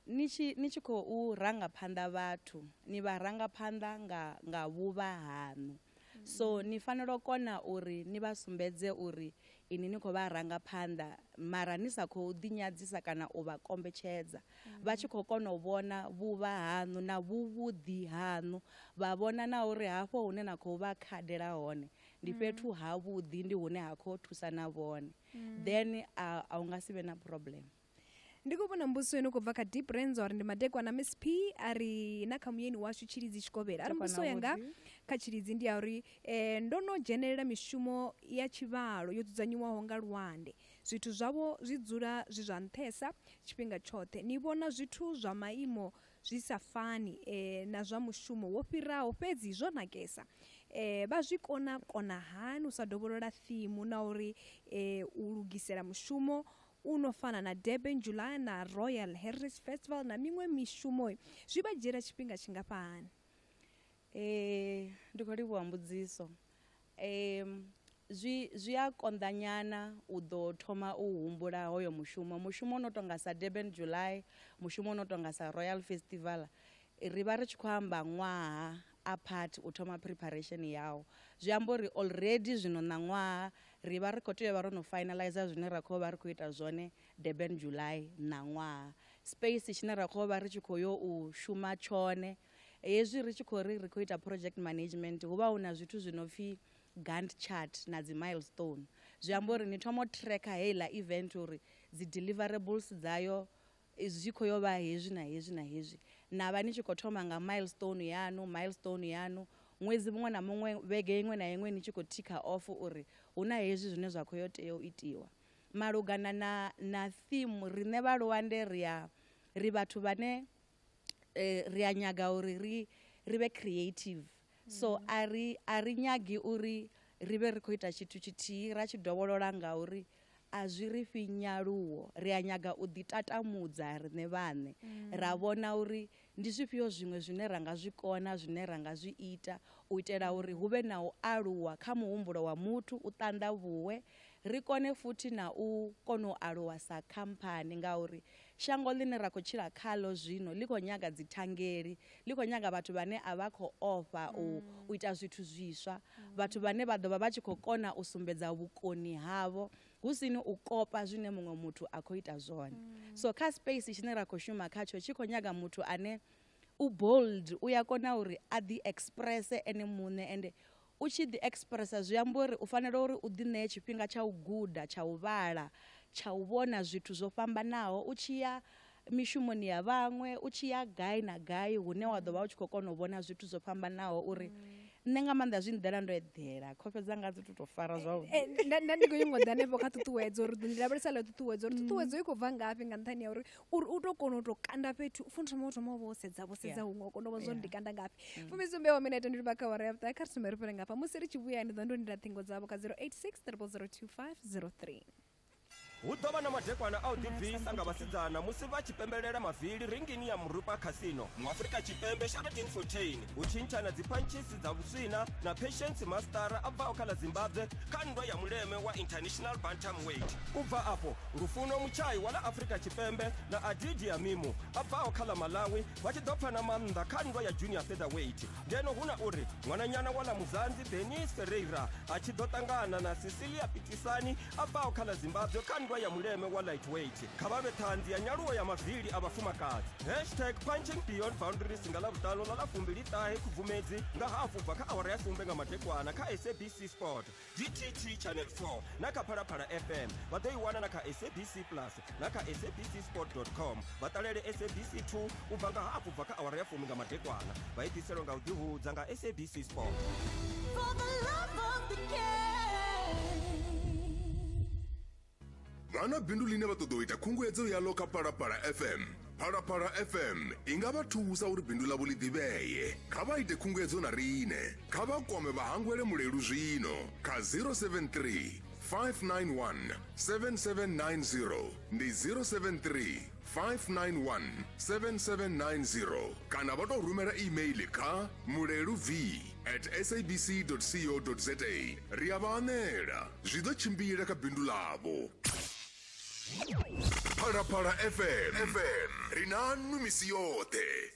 Ni tshi ni tshi khou ranga phanḓa vhathu, ni vha ranga phanḓa nga nga vhuvha haṋu. So ni fanela u kona uri ni vha sumbedze uri ini ni khou vha ranga phanḓa mara ni sa khou ḓinyadzisa kana u vha kombetshedza. Vha tshi khou kona u vhona vhuvha haṋu na vhuvhuḓi haṋu, vha vhona na uri hafho hune na khou vha khadela hone ndi fhethu havhuḓi, ndi hune ha khou thusa na vhone. Then a u nga si vhe na problem. Ndi khou vhona mbudziso ino khou bva kha Deep Renzo, ari ndi madekwana Miss P, a ri na kha muyeni washu Tshilidzi Tshikovhela. A ri mbudziso yanga kha Tshilidzi ndi ya uri ndo no dzhenelela mishumo ya tshivhalo yo dzudzanyiwaho nga Luande. Zwithu zwavho zwi dzula zwi zwa nṱhesa tshifhinga tshoṱhe. Ni vhona zwithu zwa maimo zwi sa fani na zwa mushumo wo fhiraho, fhedzi zwo nakesa. Vha zwi kona kona hani u sa dovholola thimu na uri u lugisela mushumo u no fana na Durban July na Royal Heritage Festival na miṅwe mishumo zwi vha dzhiela tshifhinga tshingafhani? Ndi khou livhuwa mbudziso. Zwi a konḓa nyana u ḓo thoma u humbula hoyo mushumo. Mushumo no tonga sa Durban July, mushumo no tonga sa Royal Festival, ri vha ri tshi khou amba ṅwaha apart u thoma preparation yawo. Zwi amba uri already zwino ṋaṅwaha ri vha ri khou tea u vha ro no finalizer zwine ra khou vha ri khou ita zwone Durban July ṋaṅwaha. Space tshine ra khou vha ri tshi khou yo u shuma tshone, hezwi ri tshi khou ri ri khou ita project management, hu vha hu na zwithu zwi no pfi Gantt chart na dzi milestone. Zwi amba uri ni thoma u tracker heiḽa event uri dzi deliverables dzayo zwi khou yo vha hezwi na hezwi na hezwi. Na vha ni tshi khou thoma nga milestone yanu, milestone yanu, ṅwedzi muṅwe na muṅwe, vhege iṅwe na iṅwe ni tshi khou ticker off uri hu na hezwi zwine zwa khou yo tea u itiwa. Malugana na theme, riṋe vha Luande ri vhathu vhane ri a nyaga uri ri vhe creative. So a ri nyagi uri ri vhe ri khou ita tshithu tshithihi ra tshi dovholola ngauri a zwi ri fhi nyaluwo. Ri a nyaga u ḓi tatamudza riṋe vhaṋe, ra vhona uri ndi zwifhio zwiṅwe zwine ra nga zwi kona, zwine ra nga zwi ita u itela uri hu vhe na u aluwa kha muhumbulo wa muthu, u ṱanḓavhuwe, ri kone futhi na u kona u aluwa sa khamphani, ngauri shango ḽine ra khou tshila khaḽo zwino ḽi khou nyaga dzithangeli, ḽi khou nyaga vhathu vhane a vha khou ofha u ita zwithu zwiswa, vhathu vhane vha ḓo vha vha tshi khou kona u sumbedza vhukoni havho hu sini u kopa zwine muṅwe muthu a khou ita zwone. So kha space tshine ra khou shuma khatsho tshi khou nyaga muthu ane u bold, u ya kona uri a ḓi express ene muṋe, ende u tshi ḓi expressa zwi amba uri u fanela uri u ḓi ṋee tshifhinga tsha u guda, tsha u vhala, tsha u vhona zwithu zwo fhambanaho, u tshi ya mishumoni ya vhaṅwe, u tshi ya gai na gai hune wa ḓo vha u tshi khou kona u vhona zwithu zwo fhambanaho uri nṋe nga maanḓa zwi nḓela ndo eḓela, khofhe dzanga dzi to fara zwavhuḓi. Nda ndi khou nyanga u ḓa hanefho kha ṱhuṱhuwedzo uri ndi lavhelesa ḽa ṱhuṱhuwedzo uri ṱhuṱhuwedzo i khou bva ngafhi, nga nṱhani ya uri u to kona u to kanda fhethu u funa thoma u thoma vho sedza vho sedza huṅwe u kona u vha zwo ndi kanda ngafhi. 17 wa minete ndi livha kha awara ya vhuṱahe, kha ri thome ri fhire ngafha. Musi ri tshi vhuya ndi ḓo ndo lindela ṱhingo dzavho kha 086 0002503. Hu ḓo vha na madekwana a u ḓibvisa nga vhasidzana musi vha tshi pembelela mavili ringini ya Murupa Casino. Muafrika Tshipembe Sharadin Fortuin u tshintshana dzipantshisi dza vhuswina na Patience Mastara a bvaho kha ḽa Zimbabwe kha nndwa ya muleme wa International Bantamweight. U bva afho, Lufuno Muchai wa ḽa Afrika Tshipembe na Adidia Mimu a bvaho kha ḽa Malawi vha tshi ḓo pfana maanḓa kha nndwa ya junior featherweight. Ngeno hu na uri ṅwananyana wa ḽa Muzanzi Denise Ferreira a tshi ḓo ṱangana na Cecilia Pitisani a bvaho kha ḽa Zimbabwe kha nndwa ya muleme wa lightweight. Kha vha vhe ṱhanzi ya nyaluwo ya mavili a vhafumakadzi. Hashtag punching beyond boundaries nga Ḽavhuṱanu ḽa ḽa 29 Khubvumedzi nga hafu bva kha awara ya sumbe nga madekwana kha SABC Sport, DTT Channel 4 na kha Phalaphala FM. Vha ḓo i wana na kha SABC Plus na kha sabcsport.com. Vha ṱalele SABC 2 u bva nga hafu bva kha awara ya fumi nga madekwana. Vha i ḓiselwa nga u ḓihudza nga SABC Sport. For the love of the game. Vha na bindu ḽine vha ṱoḓa u ita khunguwedzo yaḽo kha Phalaphala FM. Phalaphala FM i nga vha thusa uri bindu ḽavho ḽi ḓivhee. Kha vha ite khunguwedzo na riṋe. Kha vha kwame vha hangwele Mulelu zwino kha 073 591 7790, ndi 073 591 7790, kana vha tou rumela email kha muleluv at sabc.co.za. Ri a vha anela, zwi ḓo tshimbila kha bindu ḽavho. Phalaphala FM, FM ri na nwi misi yoṱhe.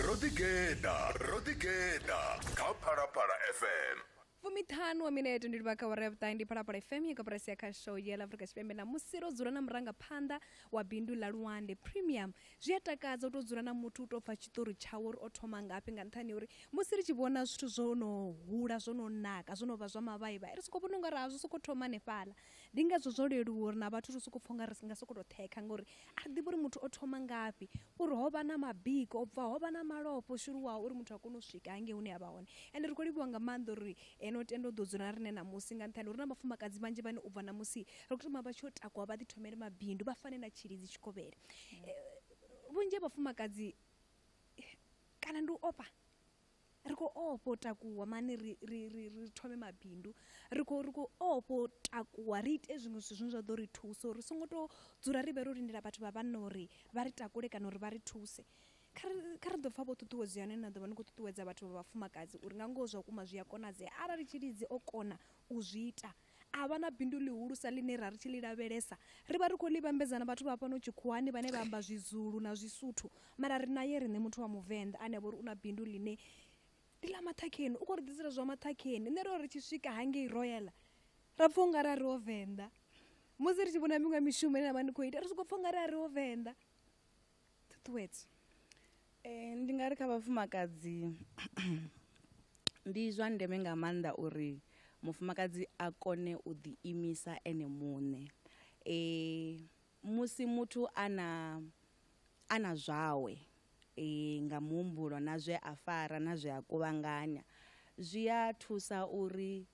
Ro ḓigeḓa, ro ḓigeḓa kha Phalaphala FM. 15 wa minete ndi livha kha awara ya vhuṱahe, ndi Phalaphala FM ya koporasi ya khasho ya ḽa Afrika Tshipembe. Na musi ro dzula na murangaphanḓa wa bindu ḽa Luande Premium, zwi a takadza u tou dzula na muthu u tou pfa tshiṱori tshawe uri o thoma ngafhi, nga nṱhani uri musi ri tshi vhona zwithu zwo no hula, zwo no naka, zwo no vha zwa mavhaivhai, ri sokou vhona ungari a zwo sokou thoma hanefhaḽa. Ndi ngazwo zwo leluwa uri na vhathu ri sokou pfha unga ri nga sokou tou ṱhekha ngori a ri ḓivhi uri muthu o thoma ngafhi, uri ho vha na mabiko o bvaho, ho vha na malofha o shuluwaho uri muthu a kone u swika hangei hune a vha hone. Ende ri khou livhuwa nga maanḓa uri no tenda u ḓo dzula na riṋe ṋamusi nga nṱhani ha uri hu na vhafumakadzi vhanzhi vhane u bva ṋamusi ri khou tama vha tshi yo takuwa vha ḓi thomele mabindu vha fane na Tshilidzi Tshikovhele. Vhunzhi ha vhafumakadzi kana ndi u ofha ri khou ofha u takuwa mani ri ri ri ri thome mabindu ri khou ri khou ofha u takuwa ri ite zwiṅwe zwithu zwine zwa ḓo ri thusa uri ri songo tou dzula ri vhe ro lindela vhathu vha vhanna uri vha ri takule kana uri vha ri thuse. Kha ri kha ri ḓo pfha vho ṱhuṱhuwedzo ya hone na ḓo vha ni khou ṱuṱuwedza vhathu vha vhafumakadzi uri nga ngoho zwa vhukuma zwi a konadzea arali Tshilidzi o kona u zwi ita a vha na bindu ḽihulusa ḽine ra ri tshi ḽi lavhelesa ri vha ri khou ḽi vhambedza na vhathu vha fhano tshikhuwani vhane vha amba Zwizulu na Zwisuthu mara ri naye riṋe muthu wa Muvenḓa ane a vha uri u na bindu ḽine ndi ḽa maṱhakheni u khou ri ḓisela zwa maṱhakheni nṋe ro ri tshi swika hangei Royal ra pfha ungari a ri ho Venḓa musi ri tshi vhona miṅwe mishumo ine na vha ni khou ita ri sokou pfha ungari a ri ho Venḓa ṱhuṱhuwedzo Ndi nga ri kha vhafumakadzi ndi zwa ndeme nga maanḓa uri mufumakadzi a kone u ḓi imisa ene muṋe musi muthu a na a na zwawe nga muhumbulo na zwe a fara na zwe a kuvhanganya zwi a thusa uri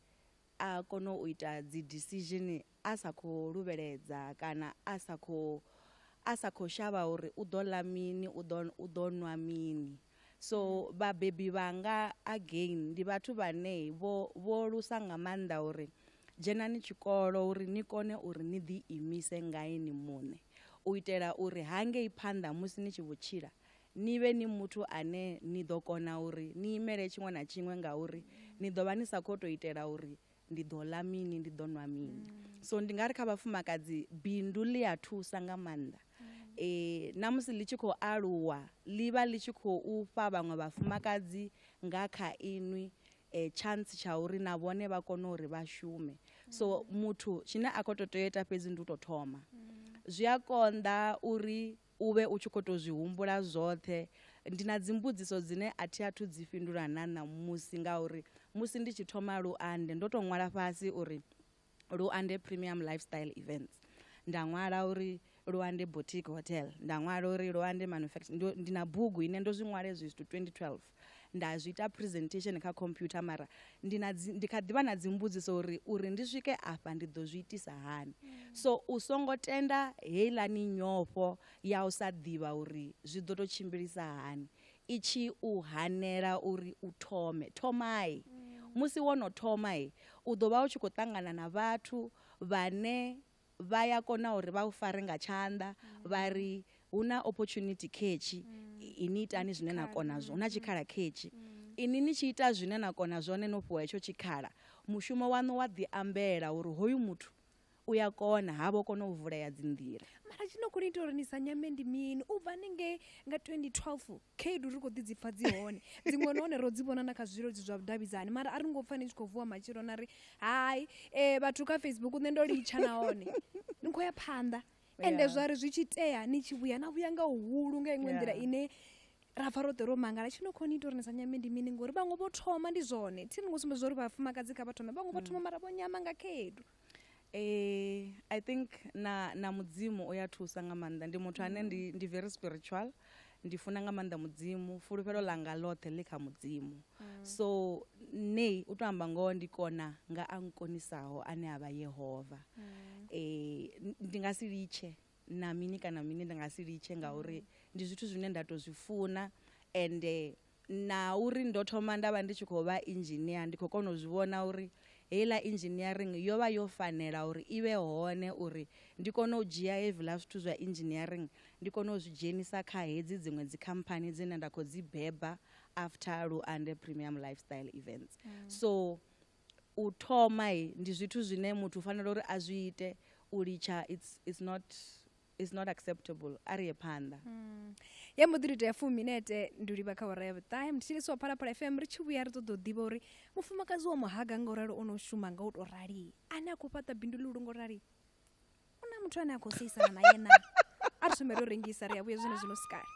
a kone u ita dzi decision a sa khou luvheledza kana a sa khou a sa khou shavha uri u ḓo ḽa mini u ḓo u ḓo nwa mini. So vhabebi vhanga again ndi vhathu vhane vho vho lusa nga maanḓa uri dzhenani tshikolo uri ni kone uri ni ḓi imise nga ini muṋe u itela uri hangei phanḓa musi ni tshi vho tshila ni vhe ni muthu ane ni ḓo kona uri ni imele tshiṅwe na tshiṅwe ngauri ni ḓo vha ni sa khou tou itela uri ndi ḓo ḽa mini ndi ḓo nwa mini. So ndi nga ri kha vhafumakadzi bindu ḽi a thusa nga maanḓa na musi ḽi tshi khou aluwa ḽi vha ḽi tshi khou fha vhaṅwe vhafumakadzi nga kha inwi chance tsha uri na vhone vha kone uri vha shume. So muthu tshine a khou tou tea u ita fhedzi ndi u tou thoma, zwi a konḓa uri u vhe u tshi khou tou zwi humbula zwoṱhe. Ndi na dzimbudziso dzine a thi athu dzi fhindula na ṋamusi ngauri musi ndi tshi thoma Luande ndo tou ṅwala fhasi uri Luande Premium Lifestyle Events, nda ṅwala uri Luande Boutique Hotel, nda ṅwala uri Luande Manufacturing. Ndo, ndi na bugu ine ndo zwi ṅwala hezwi zwithu 2012 nda zwi ita presentation kha computer mara ndi na dzi, ndi kha ḓivha na dzimbudziso uri uri ndi swike afha ndi ḓo zwi itisa hani. So u songo tenda heiḽani nyofho ya u sa ḓivha uri zwi ḓo to tshimbilisa hani i tshi u hanela uri u thome. Thomai. Musi wo no thoma u ḓo vha u tshi khou ṱangana na vhathu vhane vha ya kona uri vha u fare nga tshanḓa vha ri hu na opportunity khetshi ini itani zwine na kona zwone, hu na tshikhala khetshi ini ni tshi ita zwine na kona zwone no fhiwa hetsho tshikhala mushumo waṋu wa ḓi ambela uri hoyu muthu u ya kona ha vho kona u vulea dzi nḓila. Mara tshi no khou ni ita uri ni sa nyame ndi mini? U bva haningei nga 2012 khaedu ri khou ḓi dzi pfa dzi hone dziṅwe nahone ro dzi vhona na kha zwileludzi zwa vhudavhidzani mara a ri ngo pfa ni tshi khou vuwa matshelo na ri hai eh, vhathu kha facebook nṋe ndo litsha nahone ni khou ya phanḓa ende Yeah. zwa ri zwi tshi itea ni tshi vhuya na vhuya nga huhulu nga iṅwe nḓila Yeah. ine ra pfa roṱhe ro mangala tshi no khou ni ita uri ni sa nyame ndi mini ngori vhaṅwe vho thoma ndi zwone thi ri ngo sumbedza uri vhafumakadzi kha vha thome vhaṅwe vho thoma mara vho nyama nga khaedu Eh, I think na na mudzimu u ya thusa nga maanḓa ndi muthu ane ndi ndi very spiritual ndi funa nga maanḓa mudzimu fulufhelo ḽanga ḽoṱhe ḽi kha mudzimu so nṋe u to amba ngoho ndi kona nga a nkonisaho ane a vha Yehova eh ndi nga si litshe na mini kana mini ndi nga si litshe ngauri ndi zwithu zwine nda to zwi funa ende Na uri ndo thoma nda vha ndi tshi khou vha inzhinia, ndi khou kona u zwi vhona uri heiḽa engineering yo vha yo fanela uri i vhe hone uri ndi kone u dzhia hezwiḽa zwithu zwa engineering ndi kone u zwi dzhenisa kha hedzi dziṅwe dzikhamphani dzine nda khou dzi beba after Luande Premium Lifestyle Events. So u thoma ndi zwithu zwine muthu u fanela uri a zwi ite, u litsha it's, it's not It's not acceptable. A ri ye phanḓa. Mm. Ya mbo ḓi ita fuminete ndi u livha kha awara ya vhuṱahe muthetshelesi wa Phalaphala FM ri tshi vhuya ri ṱoḓa u ḓivha uri mufumakadzi wa muhaga nga u ralo o no shuma nga u tou rali ane a khou fhaṱa bindu ḽihulu nga u rali u na muthu ane a khou seisana naye na a ri thome ri rengisa ri a vhuya zwone zwino sikale.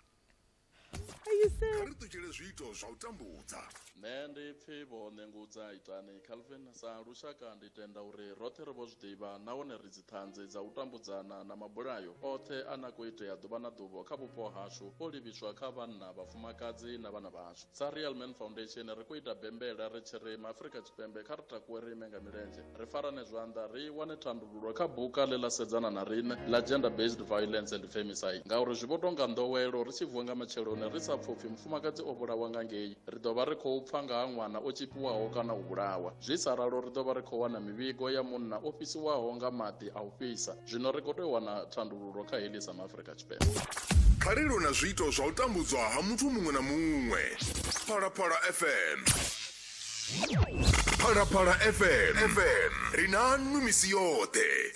Kha ri ṱutshele zwiito zwa u tambudza. Nṋe ndi pfi Vho Ṋengudza Itani Calvin. Sa lushaka ndi tenda uri roṱhe ri vho zwi ḓivha nahone ri dziṱhanzi dza u tambudzana na mabulayo oṱhe a na khou itea ḓuvha na ḓuvha kha vhupo hashu o livhiswa kha vhanna, vhafumakadzi na vhana vhashu. Sa Real Men Foundation ri khou ita bembela ri tshi ri MaAfrika Tshipembe kha ri takuwe ri ime nga milenzhe, ri farane zwanḓa ri wane thandululo kha buka ḽe ḽa sedzana na riṋe ḽa Gender Based Violence and Femicide ngauri zwi vho tou nga nḓowelo ri tshi vuwa nga matsheloni ri sa pfi upfi mufumakadzi o vhulawa nga ngei ri ḓo vha ri khou pfa nga ha ṅwana o tshipiwaho kana u vhulawa. Zwi sa ralo ri ḓo vha ri khou wana mivhigo ya munna o fhisiwaho nga maḓi a u fhisa. Zwino ri khou tea u wana thandululo kha heḽi sa MaAfrika Tshipembe. Khalelo na zwiito zwa u tambudzwa ha muthu muṅwe na muṅwe. Phalaphala FM. Phalaphala FM. FM. Ri na nwi misi yoṱhe.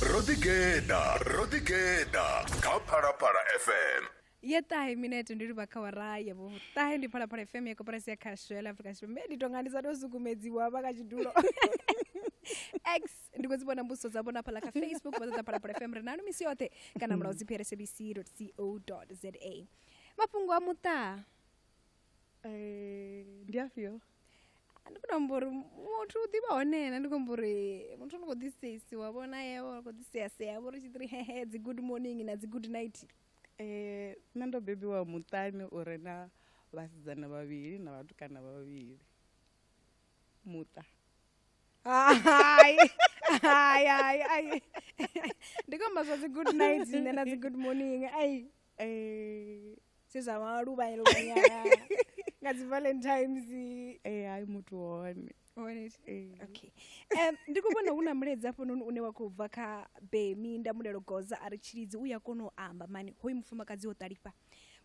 Ro ḓigeḓa, ro ḓigeḓa kha Phalaphala FM. Ya ṱahe minete ndi livha kha wara ya vhuṱahe ndi Phalaphala FM ya koporasi ya khasho ya ḽa Afrika Tshipembe. Ndi tonga ndi sa tou sukumedziwa vha kha tshidulo. X ndi khou dzi vhona mbudziso dza vhona fhaḽa kha Facebook vha ṱoḓa Phalaphala FM ri nanu misi yoṱhe kana mulaudzi prsabc.co.za. Mafhungo a muṱa Ndi afhio? Ndi khou amba uri muthu u ḓivha hone na ndi khou amba uri muthu u khou ḓi seisiwa vhona yewe u khou ḓi sea sea vho ri tshi ri hehe dzi good morning na dzi good night. Nṋe ndo bebiwa muṱani u re na vhasidzana vhavhili na vhatukana vhavhili muṱa. Hai hai hai hai ndi khou amba zwa dzi good night nṋe na dzi good morning ai zwe zwa maluvha luvhanyana nga dzi valentines. Hai muthu hone. Hone. Okay. Ndi khou vhona hu na mulaedza hafhanoni une wa khou bva kha Bemi Ndamulelo Goza a ri Tshilidzi u ya kona u amba mani hoyu mufumakadzi o ṱalifha.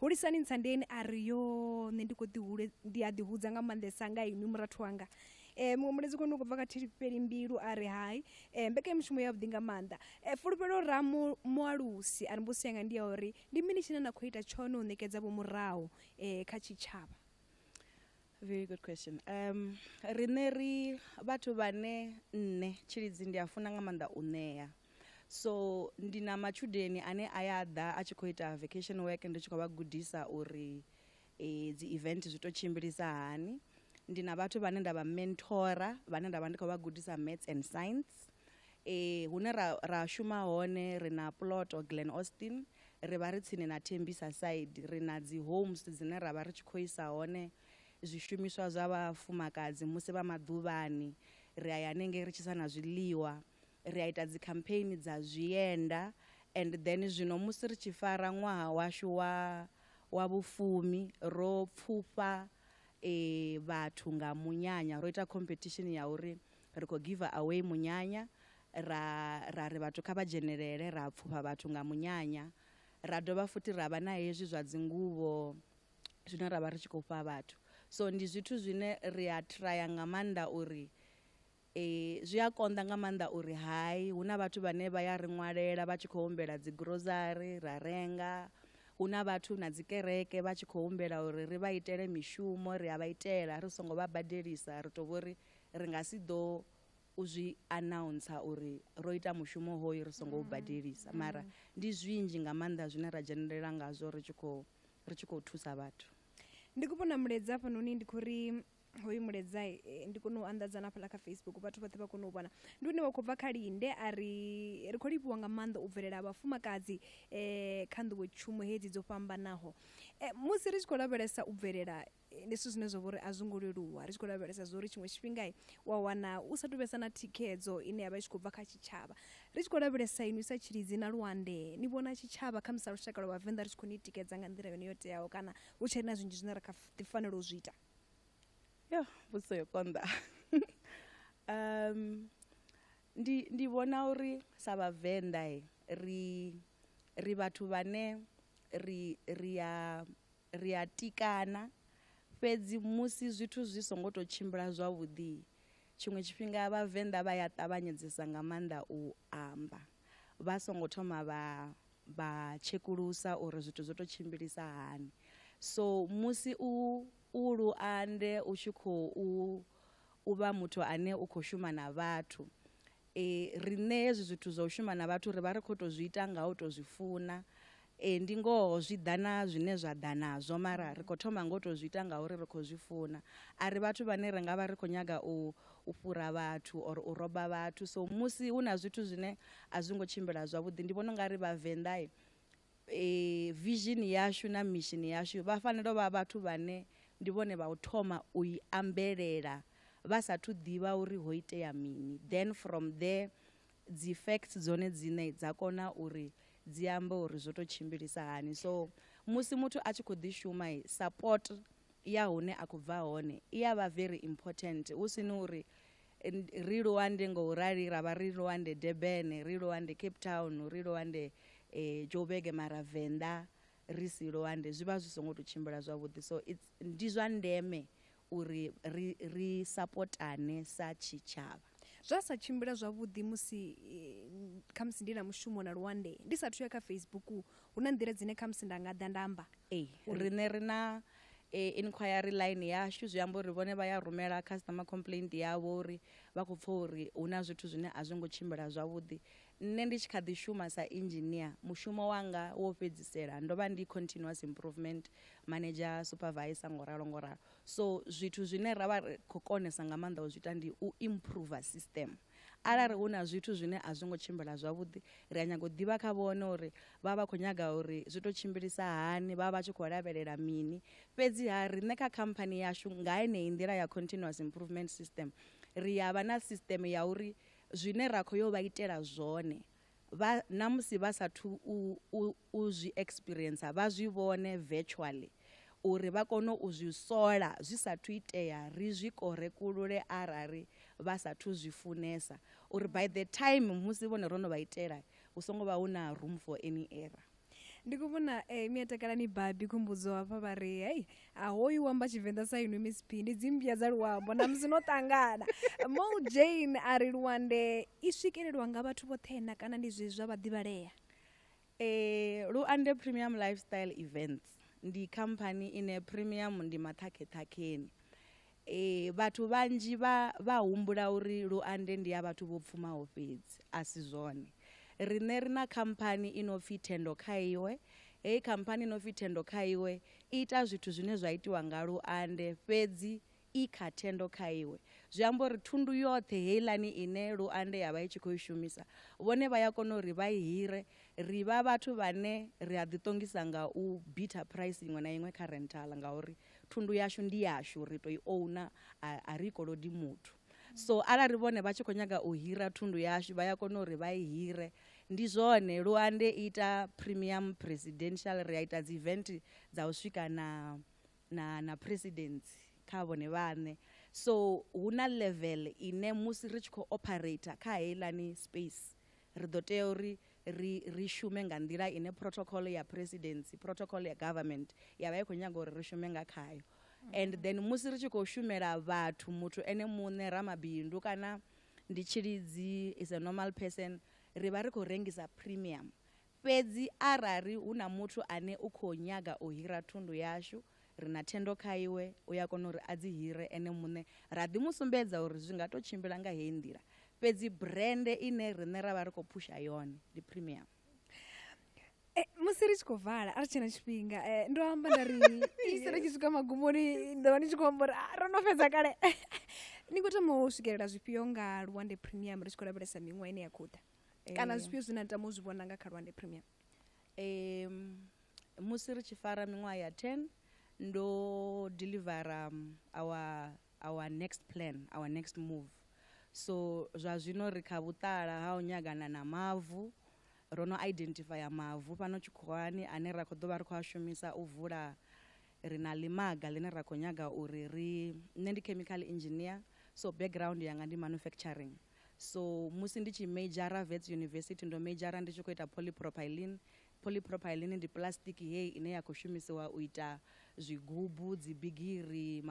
Hulisani Ntsandeni a ri yo nṋe ndi khou ḓihule ndi a ḓihudza nga maanḓesa nga inwi murathu wanga. Muṅwe mulaedza khou bva kha Thilifheli Mbilu a ri hai mbekanyamushumo ya vhuḓi nga maanḓa. Fulufhelo ra mualusi a ri mbudziso yanga ndi ya uri ndi mini tshine na khou ita tshone u ṋekedza vho murahu kha tshitshavha? Very good question. Riṋe ri vhathu vhane nṋe Tshilidzi ndi a funa nga maanḓa u ṋea. So ndi na matshudeni ane a ya ḓa a tshi khou ita vacation work ndi tshi khou vha gudisa uri dzi event zwi to tshimbilisa hani. Ndi na vhathu vhane nda vha mentora vhane nda vha ndi khou vha gudisa maths and science. Hune ra shuma hone ri na ploto Glen Austin, ri vha ri tsini na Tembisa side, ri na dzi homes dzine ra vha ri tshi khou isa hone zwishumiswa zwa vhafumakadzi musi vha maḓuvhani, ri a ya hanengei ri tshi isa na zwiḽiwa, ri a ita dzi campaign dza zwienda and then zwino musi ri tshi fara ṅwaha washu wa vhufumi ro pfufha vhathu nga munyanya, ro ita competition ya uri ri khou give away munyanya, ra ri vhathu kha vha dzhenelele, ra pfufha vhathu nga munyanya, ra dovha futhi ra vha na hezwi zwa dzinguvho zwine ra vha ri tshi khou fha vhathu. So ndi zwithu zwine ri a traya nga maanḓa uri zwi a konḓa nga maanḓa uri hai hu na vhathu vhane vha ya ri ṅwalela vha tshi khou humbela dzi grocery ra renga, hu na vhathu na dzi kereke vha tshi khou humbela uri ri vha itele mishumo ri a vha itela ri songo vha badelisa, ri to vhori ri nga si ḓo u zwi announcer uri ro ita mushumo hoyu ri songo u badelisa, mara ndi zwinzhi nga maanḓa zwine ra dzhenelela ngazwo ri tshi khou thusa vhathu. Ndi khou vhona mulaedza hafhanoni, ndi khou ri hoyu mulaedza ndi kone u anḓadza na hafhaḽa kha Facebook vhathu vhoṱhe vha kone u vhona. Ndi une wa khou bva kha Linde a ri ri khou livhuwa nga maanḓa u bvelela vhafumakadzi kha nḓowetshumo hedzi dzo fhambanaho. Musi ri tshi khou lavhelesa u bvelela ndi zwithu zwine zwa vha uri a zwo ngo leluwa, ri tshi khou lavhelesa zwa uri tshiṅwe tshifhinga wa wana u sa tu vhesa na thikhedzo ine ya vha i tshi khou bva kha tshitshavha. Ri tshi khou lavhelesa inwi sa Tshilidzi na Luande, ni vhona tshitshavha kha musi lushaka lwa Vhavenḓa ri tshi khou ni tikedza nga nḓila yone yo teaho kana hu tshe na zwinzhi zwine ra kha ḓi fanela u zwi ita? Yo, mbudziso yo konḓa. Ndi vhona uri sa Vhavenḓa ri vhathu vhane ri a tikana, fhedzi musi zwithu zwi songo to tshimbila zwavhuḓi tshiṅwe tshifhinga Vhavenḓa vha ya ṱavhanyedzesa nga maanḓa u amba vha songo thoma vha tshekulusa uri zwithu zwo to tshimbilisa hani. So musi u Luande u tshi khou u vha muthu ane u khou shuma na vhathu, riṋe hezwi zwithu zwa u shuma na vhathu ri vha ri khou to zwi ita nga u to zwi funa. Ee, ndi ngoho zwi ḓa na zwine zwa ḓa nazwo mara ri khou thoma ngo to zwi ita ngauri ri khou zwi funa. A ri vhathu vhane ri nga vha ri khou nyaga u u fhura vhathu or u roba vhathu so musi hu na zwithu zwine a zwi ngo tshimbila zwavhuḓi ndi vhona ungari vhavenḓa vision yashu na mission yashu vha fanela u vha vhathu vhane ndi vhone vha u thoma u i ambelela vha sathu ḓivha uri ho itea mini then from there dzi facts dzone dzine dza kona uri dzi ambe uri zwo to tshimbilisa hani. So musi muthu a tshi khou ḓi shuma support ya hune a khou bva hone i ya vha very important hu sini uri ri Luande ngo rali ra vha ri Luande Durban, ri Luande Cape Town, ri Luande Joburg mara Venḓa ri si Luande zwi vha zwi songo to tshimbila zwavhuḓi. So it's ndi zwa ndeme uri ri ri sapotane sa tshitshavha. Zwa sa tshimbila zwavhuḓi musi khamusi ndi na mushumo na Luande ndi sathu ya kha Facebook hu na nḓila dzine khamusi nda nga ḓa nda amba. Ee, riṋe ri na inquiry line yashu zwi amba uri vhone vha ya rumela customer complaint yavho uri vha khou pfha uri hu na zwithu zwine a zwi ngo tshimbila zwavhuḓi. Nṋe ndi tshi kha ḓi shuma sa engineer mushumo wanga wo fhedzisela ndo vha ndi continuous improvement manager supervisor ngo ralo ngo ralo. So zwithu zwine ra vha ri khou konesa nga maanḓa u zwi ita ndi u improve system. Arali hu na zwithu zwine a zwi ngo tshimbila zwavhuḓi ri a nyaga u ḓivha kha vhone uri vha vha khou nyaga uri zwi to tshimbilisa hani, vha vha tshi khou lavhelela mini. Fhedziha riṋe kha khamphani yashu nga yeneyi nḓila ya continuous improvement system ri ya vha na system ya uri zwine ra khou yo vha itela zwone vha namusi vha sathu u zwi experience vha zwi vhone virtually uri vha kone u zwi sola zwi sathu itea ri zwi korekulule arali vha sathu zwi funesa uri by the time musi vhone ro no vha itela hu songo vha hu na room for any error. Ndi khou vhona Mia Takalani Babi khumbudzo hafha vha ri hei a hoyu wamba Tshivenḓa sa inwi Miss P ndi dzimmbia dza luambo na musi no ṱangana. Mo Jane a ri Luande i swikelelwa nga vhathu vhoṱhe na kana ndi zwe zwa vha ḓivhalea? Luande Premium Lifestyle Events ndi khamphani ine premium ndi maṱhakheṱhakheni. Vhathu vhanzhi vha vha humbula uri Luande ndi ya vhathu vho pfumaho fhedzi, a si zwone. Riṋe ri na khamphani i no pfi Thendo Kha Iwe, heyi khamphani i no pfi Thendo Kha Iwe i ita zwithu zwine zwa itiwa nga Luande fhedzi i kha Thendo Kha Iwe. Zwi amba uri thundu yoṱhe heiḽani ine Luande ya vha i tshi khou i shumisa vhone vha ya kona uri vha i hire. Ri vha vhathu vhane ri a ḓi ṱongisa nga u bitha price iṅwe na iṅwe kha rental ngauri thundu yashu ndi yashu ri to i owner a ri kolodi muthu. So arali vhone vha tshi khou nyaga u hira thundu yashu vha ya kona uri vha i hire. Ndi zwone Luande ita premium presidential ri a ita dzi event dza u swika na na na presidency kha vhone vhaṋe. So hu na level ine musi ri tshi khou operator kha heiḽani space ri ḓo tea uri ri ri shume nga nḓila ine protocol ya presidency, protocol ya government ya vha i khou nyaga uri ri shume nga khayo. And then musi ri tshi khou shumela vhathu muthu ene muṋe ramabindu kana ndi tshilidzi is a normal person ri vha ri khou rengisa premium. Fhedzi arali hu na muthu ane u khou nyaga u hira thundu yashu ri na Thendo Kha Iwe u ya kona uri a dzi hire ene muṋe ra ḓi mu sumbedza uri zwi nga to tshimbila nga heyi nḓila. Fhedzi brand ine riṋe ra vha ri khou phusha yone ndi premium. Musi ri tshi khou vala a ri tshena tshifhinga ndo amba nda ri isi ri tshi swika magumoni ndo vha ndi tshi khou amba uri ro no fhedza kale. Ni khou tama u swikelela zwifhio nga Luande Premium ri tshi khou lavhelesa miṅwaha ine ya khou ḓa kana zwifhio zwine na tama u zwi vhona nga kha Luande Premium? Musi ri tshi fara miṅwaha ya 10 ndo delivera our next plan, our next move. So zwa zwino ri kha vhuṱala ha u nyagana na mavu, ro no identifya mavu fhano tshikhuwani ane ra khou ḓo vha ri khou a shumisa u vula. Ri na ḽimaga ḽine ra khou nyaga uri ri, nṋe ndi chemical engineer so background yanga ndi manufacturing. So musi ndi tshi majora Wits University ndo majora ndi tshi khou ita polypropylene. Polypropylene ndi plastic heyi ine ya khou shumisiwa u ita zwigubu, dzibigiri,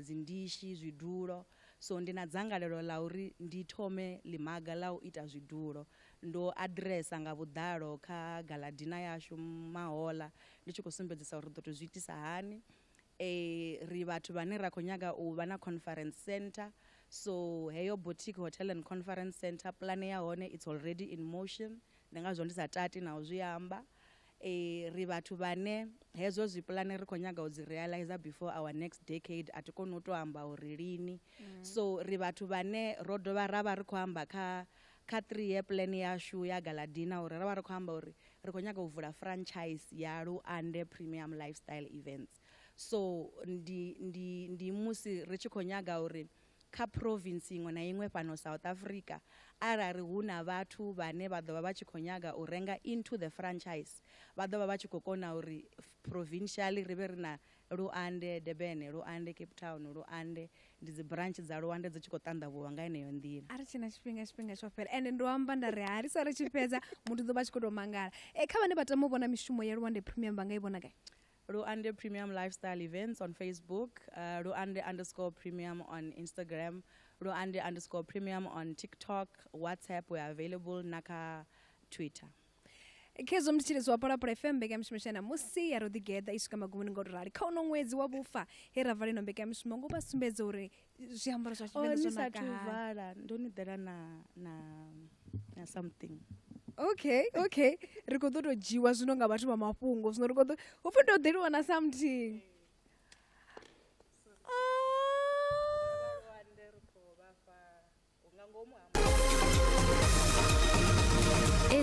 dzindishi, zwidulo. So ndi na dzangalelo ḽa uri ndi thome ḽimaga ḽa u ita zwidulo. Ndo aḓiresa nga vhuḓalo kha galadina yashu mahoḽa ndi tshi khou sumbedzisa uri ri ḓo to zwi itisa hani. Ri vhathu vhane ra khou nyaga u vha na conference center, so heyo boutique hotel and conference center plan ya hone it's already in motion, ndi ngazwo ndi sa tati na u zwi amba. Eh, ri vhathu vhane hezwo zwipulane ri khou nyaga u dzi realizer before our next decade, a thi koni u to amba uri lini. So ri vhathu vhane ro dovha ra vha ri khou amba kha 3 year plan yashu ya Galadina uri ra vha ri khou amba uri ri khou nyaga u vula franchise ya Luande Premium Lifestyle Events. So ndi musi ri tshi khou nyaga uri kha province iṅwe na iṅwe fhano South Africa, arali hu na vhathu vhane vha ḓo vha vha tshi khou nyaga u renga into the franchise, vha ḓo vha vha tshi khou kona uri provincially ri vhe ri na Luande Durban, Luande Cape Town, Luande, ndi dzi branch dza Luande dzi tshi khou ṱanḓavhuwa nga yeneyo nḓila. A ri tshina tshifhinga, tshifhinga tsho fhela, ende ndo amba nda ri ha ri sa ri tshi fhedza muthu ḓo vha tshi khou tou mangala. E kha vhane vha tama u vhona mishumo ya Luande Premium, vha nga i vhona gai? Luande Premium Lifestyle Events on Facebook, Luande_premium on Instagram, Luande_premium on TikTok, WhatsApp, we are available naka Twitter. Khezwo mthetshelesi wa Phalaphala FM, mbekanyamushumo tshena musi ya ro ḓigeḓa i swika magumoni nga u rali kha uno ṅwedzi wa vhufa he ra vala ino mbekanyamushumo ngo vha sumbedza uri zwiambaro zwa Oh, Tshivenḓa ni zwo sathu naka hani. vala, ndo ni ḓela na something. Okay, ri khou ḓo tou dzhiwa zwino nga vhathu vha mafhungo zwino, ri khou ḓo hupfi ndo ḓeliwa na something. Ah.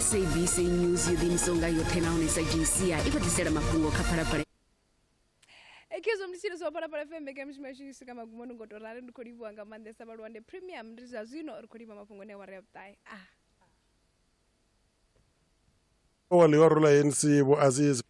SABC News yo ḓiimisaho nga yoṱhe nahone sa dzhia i khou ḓisela mafhungo kha Phalaphala. Khezwo mthetshelesi wa Phalaphala FM, mbekanyamushumo yashu i swika magumoni ngo to rali. Ndi khou livhuwa nga maanḓesa vha Luande Premium. Ndi zwa zwino ri khou livha mafhungoni a wara ya vhuṱahe. Wa ḽioro ḽa ANC Vho Aziz